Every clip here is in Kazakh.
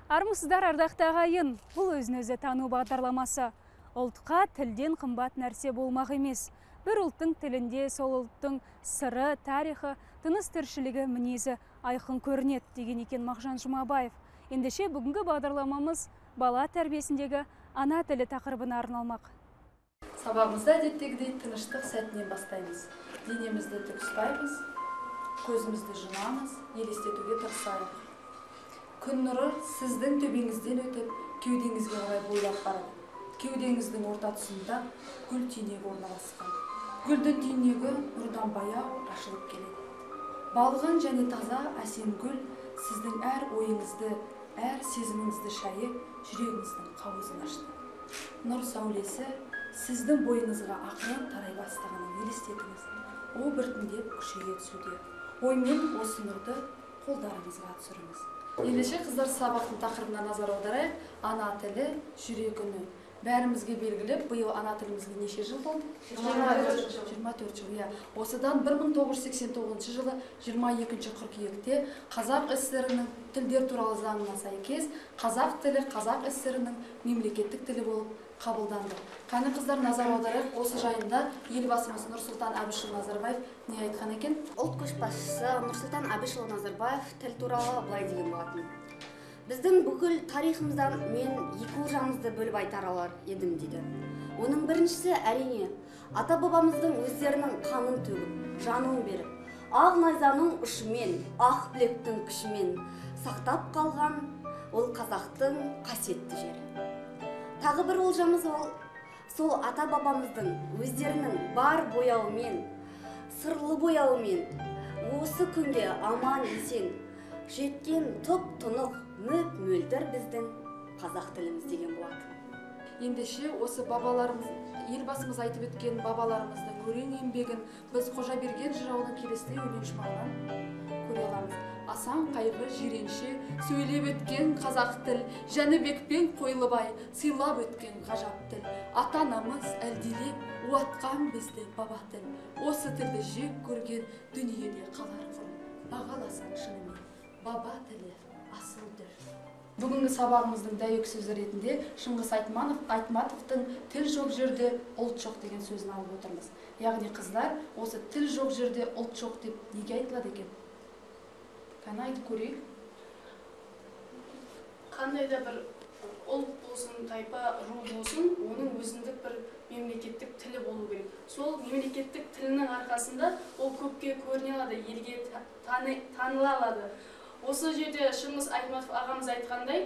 Армысыздар, ардақты ағайын, бұл өзін-өзі тану бағдарламасы. Ұлтқа тілден қымбат нәрсе болмақ емес. Бір ұлттың тілінде сол ұлттың сыры, тарихы, тыныс тіршілігі, мінезі айқын көрінеді деген екен Мағжан Жұмабаев. Ендеше бүгінгі бағдарламамыз бала тәрбиесіндегі ана тілі тақырыбына арналмақ. Сабағымызды әдеттегідей тыныштық сәтінен бастаймыз. Денемізді тік ұстаймыз, көзімізді жұмамыз, елестетуге тырысайық. Күн нұры сіздің төбеңізден өтіп, кеудеңізге қарай бойлап барады. Кеудеңіздің орта тұсында гүл түйнегі орналасқан. Гүлдің түйнегі нұрдан баяу ашылып келеді. Балғын және таза әсем гүл сіздің әр ойыңызды, әр сезіміңізді шайып, жүрегіңіздің қауызын ашты. Нұр сәулесі сіздің бойыңызға ақырын тарай бастағанын елестетіңіз. О біртіндеп күшейе түсуде. Оймен осы нұрды қолдарыңызға түсіріңіз. Ендеше қыздар, сабақтың тақырыбына назар аударайық. Ана тілі жүрек үні. Бәрімізге белгілі, биыл ана тілімізге неше жыл толды? 24 жыл, иә. Осыдан 1989 жылы 22 қыркүйекте Қазақ ССР-інің тілдер туралы заңына сәйкес қазақ тілі Қазақ ССР-інің мемлекеттік тілі болып қабылданды. Қане қыздар, назар аударайық, осы жайында елбасымыз Нұрсұлтан Әбішұлы Назарбаев не айтқан екен? Ұлт көшбасшысы Нұрсұлтан Әбішұлы Назарбаев тіл туралы былай деген болатын. Біздің бүкіл тарихымыздан мен екі олжамызды бөліп айтар алар едім дейді. Оның біріншісі әрине ата-бабамыздың өздерінің қанын төгіп, жанын беріп, ақ найзаның ұшымен, ақ білектің күшімен сақтап қалған ол қазақтың қасиетті жері. Тағы бір олжамыз ол сол ата-бабамыздың өздерінің бар бояуымен, сырлы бояуымен осы күнге аман есен жеткен тұп-тұнық мөп-мөлдір біздің қазақ тіліміз деген болатын. Ендеше осы бабаларымыз, елбасымыз айтып өткен бабаларымыздың өрен еңбегін біз Қожаберген жыраудың келесідей өлең шумағынан көре аламыз. Асан қайғы Жиренше сөйлеп өткен қазақ тіл, Жәнібек пен Қойлыбай сыйлап өткен ғажап тіл. Ата-анамыз әлдилеп уатқан бізді баба тіл. Осы тілді жек көрген дүниеде қалар құр. Бағаласаң шынымен баба тілі асыл дүр. Бүгінгі сабағымыздың дәйек сөзі ретінде Шыңғыс Айтматовтың тіл жоқ жерде ұлт жоқ деген сөзін алып отырмыз. Яғни қыздар, осы тіл жоқ жерде ұлт жоқ деп неге айтылады екен? Қане айтып көрейік. Қандай да бір ұлт болсын, тайпа, ру болсын, оның өзіндік бір мемлекеттік тілі болу керек. Сол мемлекеттік тілінің арқасында ол көпке көріне алады, елге таныла алады. Осы жерде Шыңғыс Айтматов ағамыз айтқандай,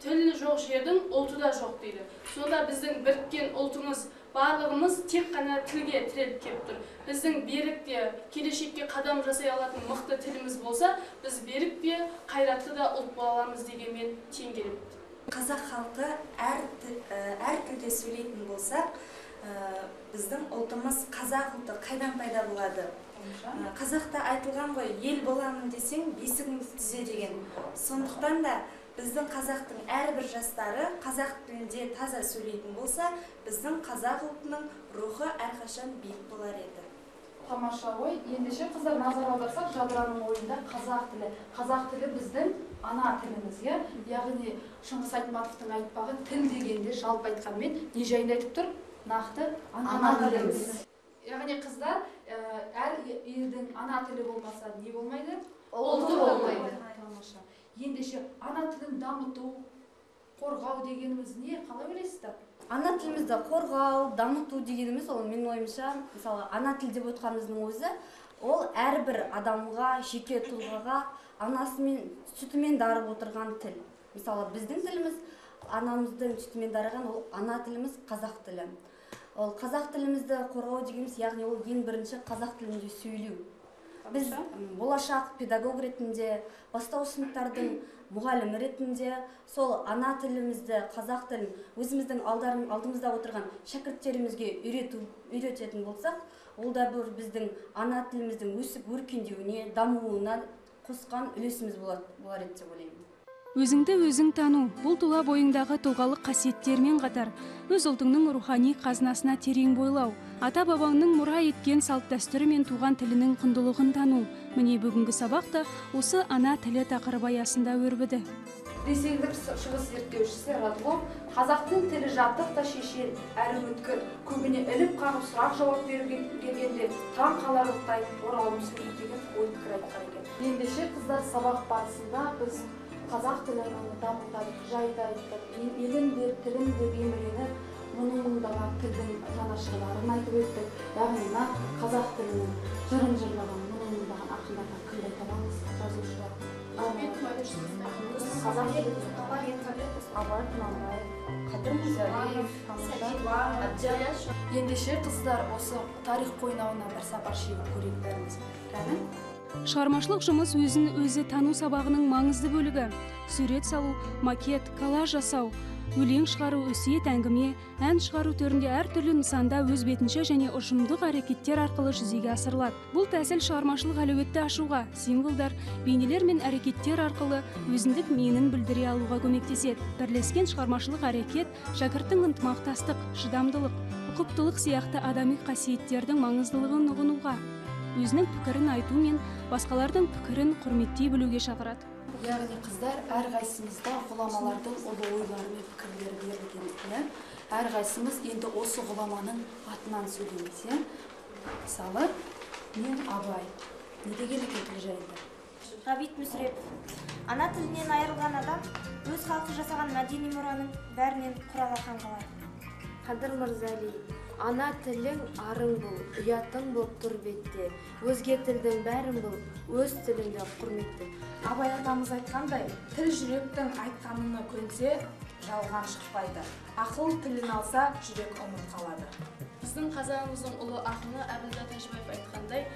тіл жоқ жердің ұлты да жоқ дейді. Сонда біздің біріккен ұлтымыз барлығымыз тек қана тілге тіреліп келіп тұр. Біздің берік те келешекке қадам жасай алатын мықты тіліміз болса, біз берік те қайратты да ұлт бола аламыз дегенмен тең келеді. Қазақ халқы әр тілде сөйлейтін болсақ, біздің ұлтымыз қазақ ұлты қайдан пайда болады? Қазақта айтылған ғой, ел боламын десең, бесігіңді түзе деген. Сондықтан да біздің қазақтың әрбір жастары қазақ тілінде таза сөйлейтін болса, біздің қазақ ұлтының рухы әрқашан биік болар еді. Тамаша ой. Ендеше қыздар, назар аударсақ, Жадыраның ойында қазақ тілі. Қазақ тілі біздің ана тіліміз, иә? Яғни Шыңғыс Айтматовтың айтпағы тіл дегенде жалпы айтқанмен не жайында айтып тұр? Нақты ана тіліміз. Яғни қыздар, әр елдің ана тілі болмаса не болмайды? Ұлты болмайды. Тамаша. Ендеше ана тілін дамыту, қорғау дегеніміз не? Қалай ойлайсыздар? Ана тілімізді қорғау, дамыту дегеніміз ол менің ойымша, мысалы, ана тіл деп отқанымыздың өзі, ол әрбір адамға, жеке тұлғаға анасымен сүтімен дарып отырған тіл. Мысалы, біздің тіліміз анамыздың сүтімен дарыған ол ана тіліміз қазақ тілі. Ол қазақ тілімізді қорғау дегеніміз, яғни ол ең бірінші қазақ тілінде сөйлеу. Біз болашақ педагог ретінде, бастауыш сыныптардың мұғалімі ретінде сол ана тілімізді, қазақ тілін өзіміздің алдымызда отырған шәкірттерімізге үйрететін болсақ, ол да бір біздің ана тіліміздің өсіп өркендеуіне, дамуына қосқан үлесіміз болар еді деп ойлаймын. Өзіңді өзің тану, бұл тұла бойыңдағы тұлғалық қасиеттермен қатар, өз ұлтыңның рухани қазынасына терең бойлау, ата-бабаңның мұра еткен салт-дәстүрі мен туған тілінің құндылығын тану. Міне бүгінгі сабақ та осы ана тілі тақырыбы аясында өрбіді. Ресейлік шығыс зерттеушісі Радлов қазақтың тілі жатық та шешен, әрі өткір, көбіне іліп қағып сұрақ жауап беруге келгенде таң қаларлықтай оралым сөйлейді деген ой пікір айтқан екен. Ендеше қыздар, сабақ барысында біз қазақ тілінің даму тарихы жайында айттық. Елім деп, тілім деп еміреніп, мұны мыңдаған тілдің жанашырларын айтып өттік. Яғни мына қазақ тілінің жырын жырлаған, мұны мыңдаған ақындардан кімді айта аламыз? Жазушылар. Қазақ тілі Абай Құнанбаев, Қадыр Мырзалиев. Ендеше қыздар, осы тарих қойнауына бір сапар шегіп көрейік бәріміз. Кәні? Шығармашылық жұмыс өзін өзі тану сабағының маңызды бөлігі. Сурет салу, макет, коллаж жасау, өлең шығару, өсиет әңгіме, ән шығару түрінде әртүрлі нысанда өз бетінше және ұжымдық әрекеттер арқылы жүзеге асырылады. Бұл тәсіл шығармашылық әлеуетті ашуға, символдар, бейнелер мен әрекеттер арқылы өзіндік менін білдіре алуға көмектеседі. Бірлескен шығармашылық әрекет шәкірттің ынтымақтастық, шыдамдылық, ұқыптылық сияқты адами қасиеттердің маңыздылығын ұғынуға, өзінің пікірін айту мен басқалардың пікірін құрметтей білуге шақырады. Яғни қыздар, әрқайсымызда ғұламалардың ұлы ойлары мен пікірлері берілген. Әрқайсымыз енді осы ғұламаның атынан сөйлейміз. Мысалы, мен Абай. Не деген екен тіл жайында? Ғабит Мүсірепов. Ана тілінен айырылған адам өз халқы жасаған мәдени мұраның бәрінен құралақан қалады. Қадыр Мырзали. Ана тілің арың бұл, ұятың боп тұр бетте. Өзге тілдің бәрін бұл, өз тіліңді құрметте. Абай атамыз айтқандай, тіл жүректің айтқанына көнсе, жалған шықпайды. Ақыл тілін алса, жүрек ұмыт қалады. Біздің қазағымыздың ұлы ақыны Әбілда Тәжібаев айтқандай,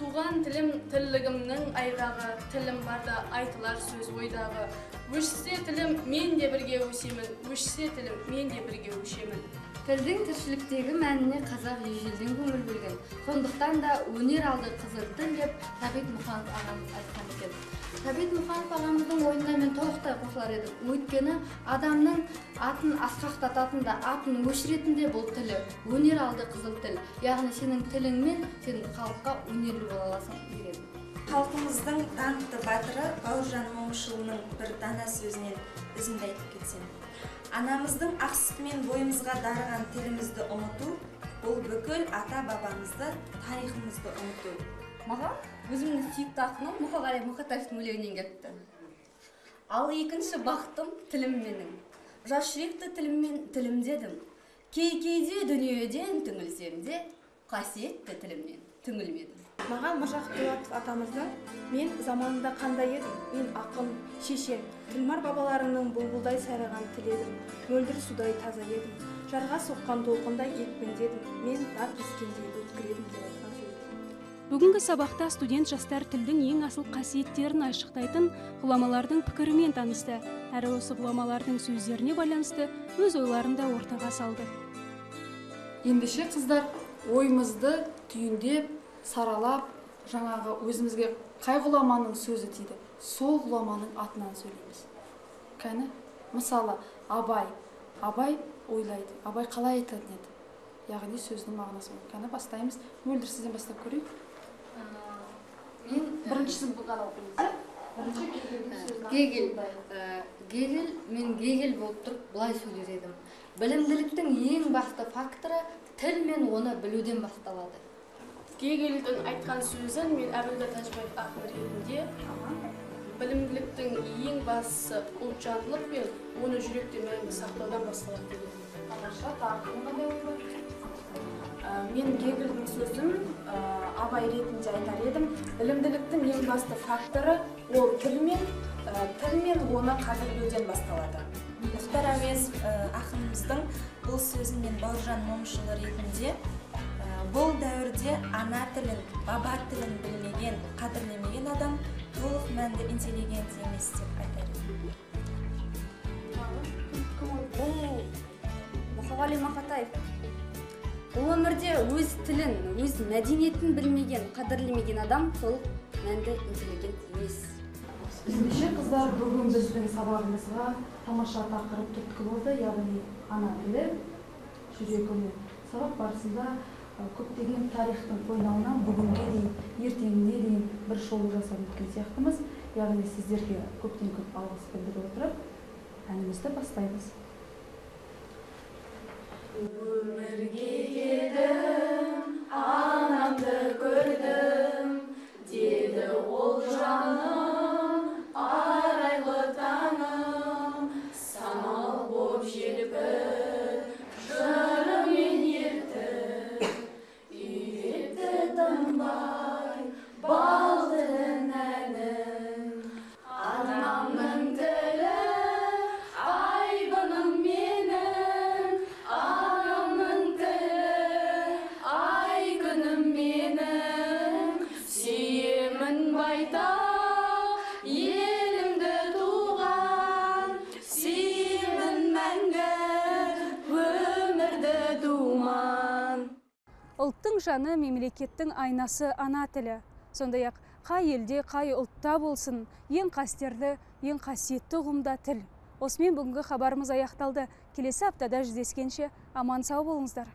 туған тілім тірлігімнің айғағы, тілім барда айтылар сөз ойдағы. Өшсе тілім, мен де бірге өсемін, өшсе тілім, мен де бірге өшемін. Тілдің тіршіліктегі мәніне қазақ ежелден көңіл бөлген. Сондықтан да өнер алды қызыл тіл деп Сәбит Мұқанов ағамыз айтқан екен. Сәбит Мұқанов ағамыздың ойына мен толықтай қосылар едім. Өйткені адамның атын асқақтататын да, атын өшіретін де бұл тілі. Өнер алды қызыл тіл. Яғни сенің тіліңмен сен халыққа өнерлі бола аласың деген. Халқымыздың даңқты батыры Бауыржан Момышұлының бір дана сөзінен үзінді айтып кетсем. Анамыздың ақ сүтімен бойымызға дарыған тілімізді ұмыту, бұл бүкіл ата-бабамызды, тарихымызды ұмыту. Маған өзімнің сүйікті ақыным Мұқағали Мақатаевтың өлеңінен келіпті. Ал екінші бақытым тілім менің. Жас жүректі тіліммен тілімдедім. Кей-кейде дүниеден түңілсем де, қасиетті тілімнен түңілмедім. Маған Міржақып Дулатов атамыздың мен заманында қандай едім, мен ақын, шешен, тілмар бабаларыңның бұлбұлдай сайраған тіл едім, мөлдір судай таза едім, жарға соққан толқындай екпіндедім, мен дар кескендей өткір едім деп айтқан сөзі. Бүгінгі сабақта студент жастар тілдің ең асыл қасиеттерін айшықтайтын ғұламалардың пікірімен танысты. Әрі осы ғұламалардың сөздеріне байланысты өз ойларын да ортаға салды. Ендеше қыздар, ойымызды түйіндеп, саралап, жаңағы өзімізге қай ғұламаның сөзі тиді, сол ғұламаның атынан сөйлейміз. Кәні, мысалы, Абай. Абай ойлайды. Абай қалай айтатын еді? Яғни сөздің мағынасы. Кәні, бастаймыз. Мөлдір, сізден бастап көрейік. Мен біріншісін ғана оқимыз. Бірінші Гегель. Гегель, мен Гегель болып тұрып былай сөйлер едім. Білімділіктің ең басты факторы тіл мен оны білуден басталады. Гегельдің айтқан сөзін мен Әбілда Тәжібаев ақын ретінде білімділіктің ең бастысы ұлтжандылық пен оны жүректе мәңгі сақтаудан басталады деген. Тамаша, тағы қандай ой бар? Мен Гегельдің сөзін Абай ретінде айтар едім. Білімділіктің ең басты факторы ол тіл мен оны қадірлеуден басталады. Мұхтар Әуезов ақынымыздың бұл сөзін мен Бауыржан Момышұлы ретінде бұл дәуірде ана тілін, баба тілін білмеген, қадірлемеген адам толық мәнді интеллигент емес деп айтар едім. Бұл Мұқағали Мақатаев. Бұл өмірде өз тілін, өз мәдениетін білмеген, қадірлемеген адам толық мәнді интеллигент емес. Ендеше қыздар, бүгін біздің сабағымызға тамаша тақырып түрткі болды, яғни ана тілі, жүрек үні. Сабақ барысында көптеген тарихтың қойнауынан бүгінге дейін, ертеңіне дейін бір шолу жасап өткен сияқтымыз. Яғни сіздерге көптен көп алғыс білдіре отырып, әнімізді бастаймыз. Өмірге келдім, анамды көрдім, деді ол жаным, арайлы таңым, самал боп желпіп, жырымен ертіп, үйретті тынбай бал тілін әнін. Анамның тілі айбыным менің, анамның тілі ай күнім менің, сүйемін байтақ елімді туған, сүйемін мәңгі өмірді думан. Ұлттың жаны, мемлекеттің айнасы ана тілі. Сондай-ақ қай елде, қай ұлтта болсын, ең қастерді, ең қасиетті ұғым да тіл. Осымен бүгінгі хабарымыз аяқталды. Келесі аптада жүздескенше аман сау болыңыздар.